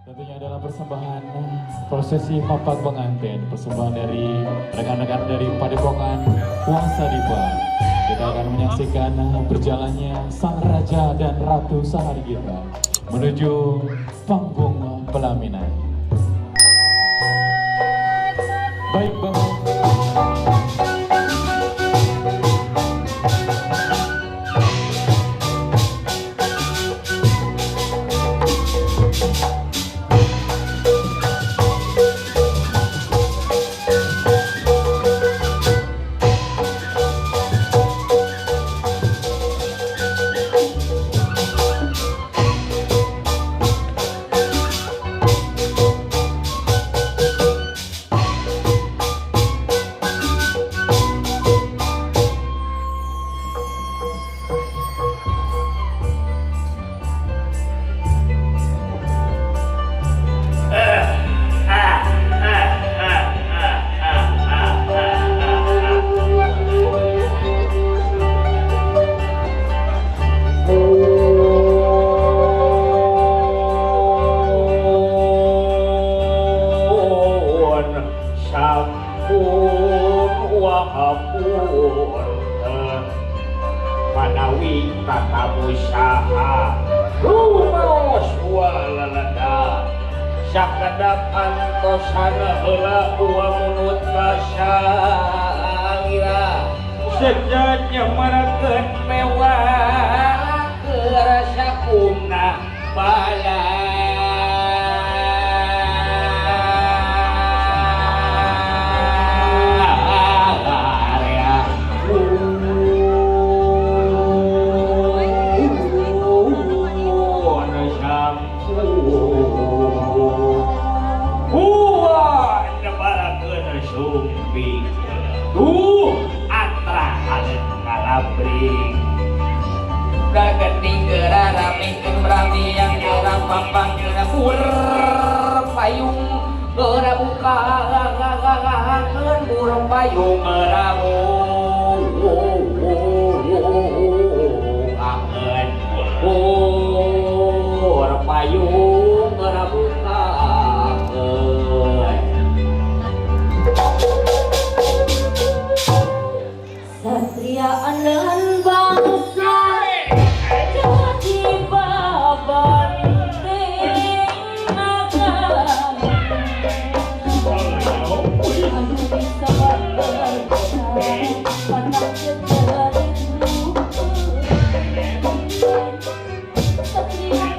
Tentunya adalah persembahan prosesi mapag pengantin, persembahan dari rekan-rekan dari Padepokan Wangsa Dipa. Kita akan menyaksikan berjalannya sang raja dan ratu Sahari kita menuju panggung pelaminan. Baik, Bapak. Pun sampun wahapunten, manawi tatamu saha rumaos walalada sakedap antosana heula uwa munut ka sangira sejanya marakeun mewah keur sakumna bala. Duh, atra aleut kalabring. Gending geura ramikeun rami yang geura pampang geura bur payung geura bukakeun bur payung geura bukakeun bur payung geura bukakeun. Satria andalan bangsa jadi babanting negara anu bisa berkata panah jeritu. Satria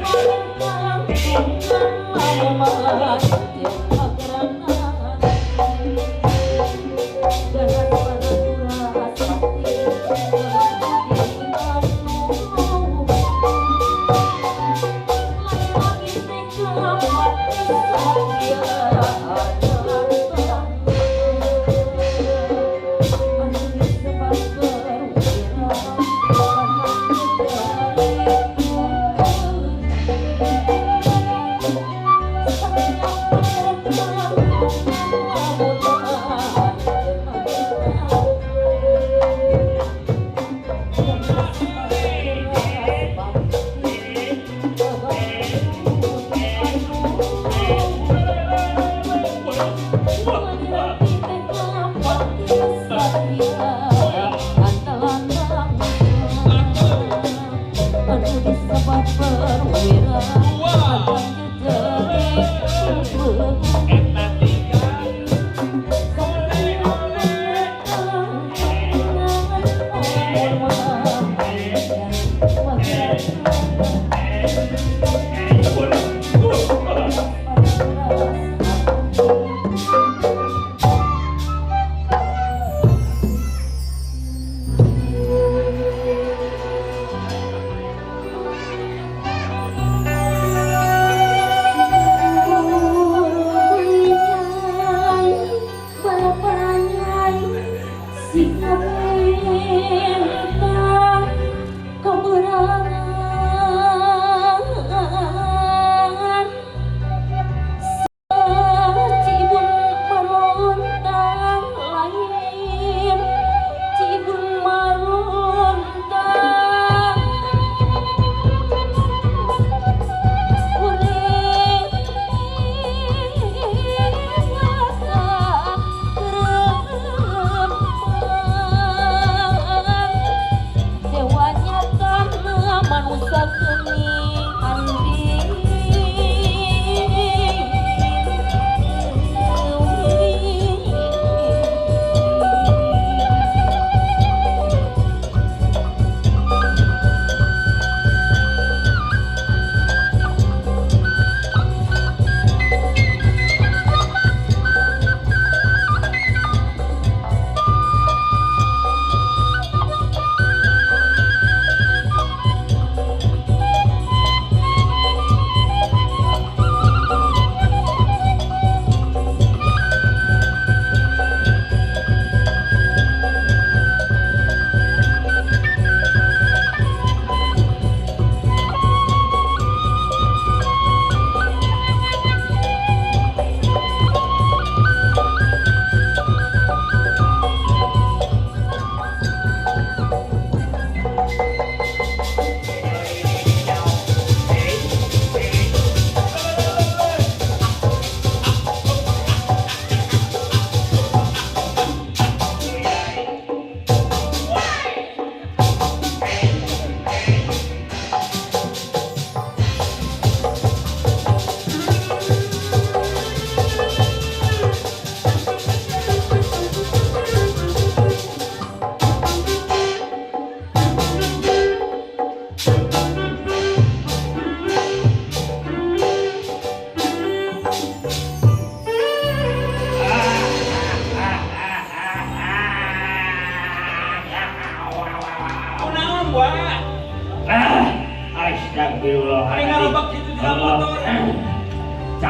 lamun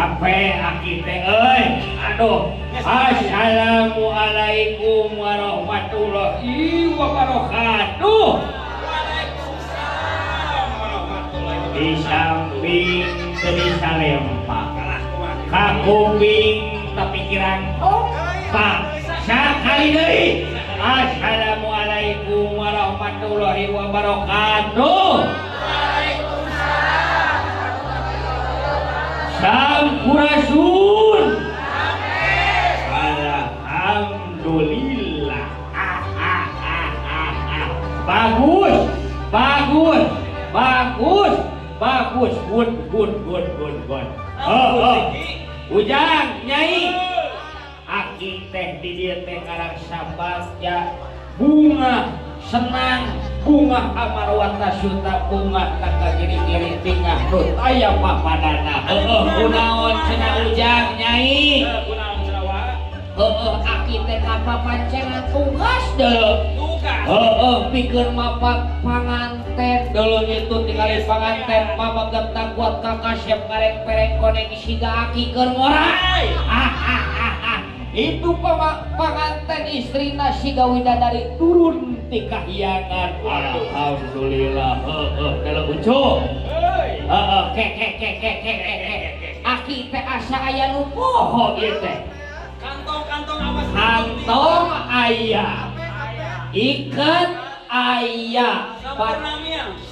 Capek aki teh euy. Aduh. Assalamualaikum warahmatullahi wabarakatuh. Di samping teu bisa lempak, kakuping tepikiran kompak. Sakali deui. Assalamualaikum warahmatullahi wabarakatuh. Sampurasun. Alhamdulillah. Bagus, bagus, bagus, bagus. Good, good, good, good, good. Oh, oh. Ujang, Nyai. Aki teh di dieu teh ngarasa bagja, bunga senang, bunga amarwata suta, bunga tangga giri-giri tingah nu aya papadana. Heueuh, kunaon cenah Ujang, Nyai? Heueuh, aki teh kapapancengan tugas deuleu. Heueuh, pikeun mapak panganten deuleu itu tingali panganten pameget kuat kakasep ngareng-pereng koneng siga aki keur ngora. Itu panganten istrina siga widadari turun ti kahyangan. Alhamdulillah. Heueuh, deuleu ucu. Heeh, ke ke ke ke ke ke. Aki teh asa aya nu poho ieu teh. Kantong-kantong apa sih? Kantong aya, ikat aya,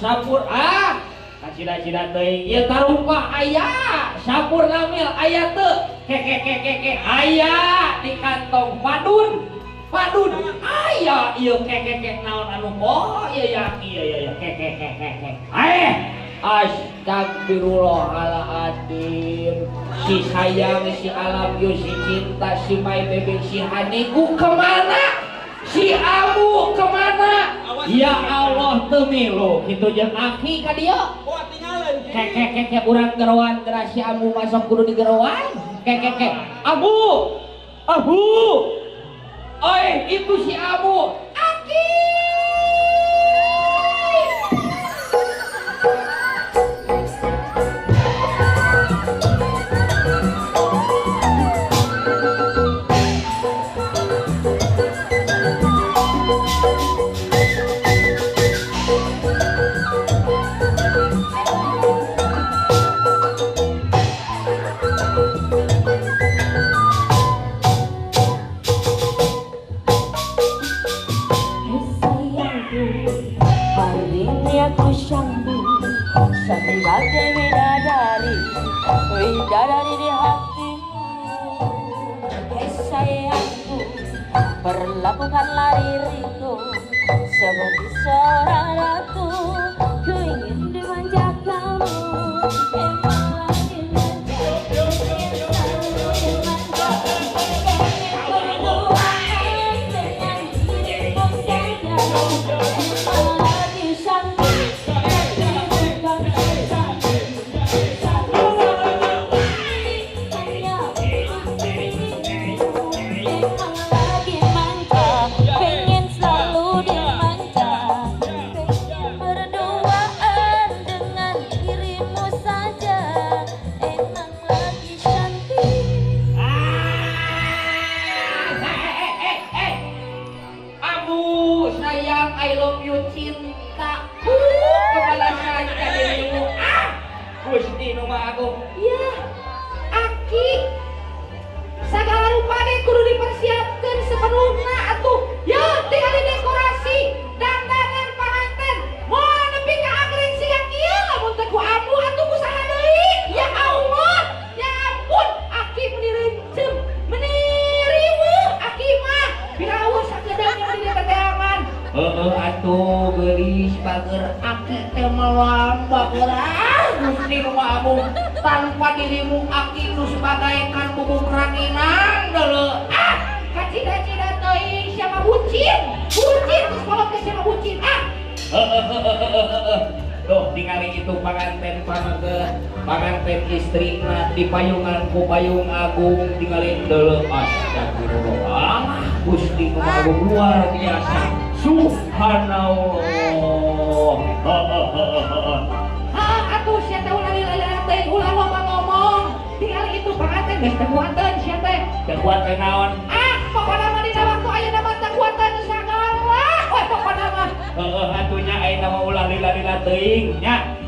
Sampur sapur kacida-cida teuing ieu tarupa aya, sapur namil aya teu, ke ke ke ke ke aya di kantong padun, padun aya ieu ke ke ke naon anu poho ieu ya ieu ya ke ke ke ke ke. Astagfirullahaladzim. Si sayang, si alam you, si cinta, si my baby, si haniku kemana? Si amu kemana? Ya Allah teu milu kitu jeung aki ka dieu. Ke ke ke ke urang geroan geura si amu masuk kudu digeroan. Ke ke ke amu. Amu. Oi, itu si amu. Aki. Sayangku, hari ini aku syangdu, sebagai bidadari, bidadari di hatimu. Hei sayangku, perlakukanlah diriku seperti seorang ratu. Ku ingin dimanja kamu, emang lagi manja, ingin selalu dimanja, ingin berduaan dengan dirimu saja. Emang lagi cantik, tapi bukan cantik. Hanya untuk dirimu. Emang lagi manja, pengen selalu dimanja, pengen berduaan dengan dirimu saja. Emang lagi cantik. Amu sayang, I love you, cinta. Kepala saja dirimu. Gusti nu Maha Agung. Ya, aki sagala rupa ge kudu dipersiapkeun sepenuhna atuh. Ya, tingali dekorasi, dandanan panganten. Moal nepi ka anggrek siga kieu lamun teh ku amu atuh ku saha deui. Ya Allah, ya ampun, aki meni reuncem, meni riweuh aki mah. Piraweuh sakedeung yang di teteangan. Heeh atuh geulis bager aki teh melang bager. Gusti nu Maha Agung, tanpa dirimu aki nu sebagaikan bubuk ranginang deuleu. Kacida-cida teuing siapa bucin? Bucin geus kolot teh siapa bucin? Tuh tingali itu panganten pameget, panganten istrina di payungan ku payung agung tingali deuleu. Astagfirullah. Gusti nu Maha Agung luar biasa. Subhanallah. Atuh sia teh ulah lila teh ulah loba ngomong. Tingali itu Geus teu kuateun sia teh. Teu kuat teh naon? Ah, pokona mah dina waktu ayeuna mah teu kuateun sagala. We pokona mah. Heeh, atuh nya ayeuna mah ulah lila-lila teuing nya.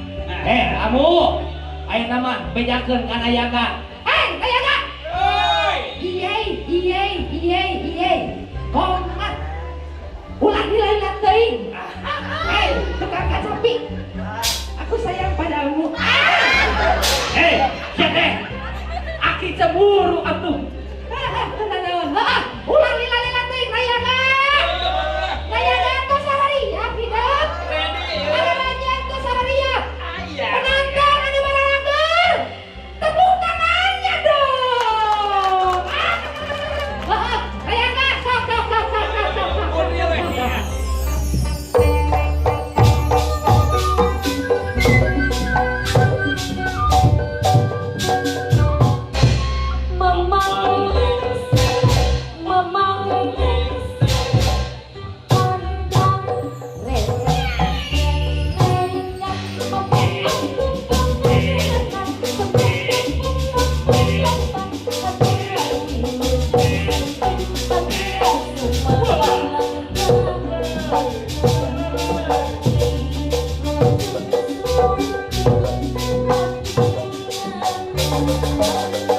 Eh, amu. Ayeuna mah bejakeun ka nayaga. Eh, nayaga. Iye, iye, iye, iye. Komat. Ulah lila-lila teuing. Eh, tukang kacapi. Aku sayang padamu. Ah! Eh, sia teh. Aki cemburu atuh. Ah, ulah lila-lila teuing nayaga. Nayaga tos sarariap hidup. Nayaga tos sarariap. Penonton anu barangger. Tepuk tangannya dong. Ah, ah, nayaga sok sok sok sok sok sok sok. Memang memang pandang Thank you.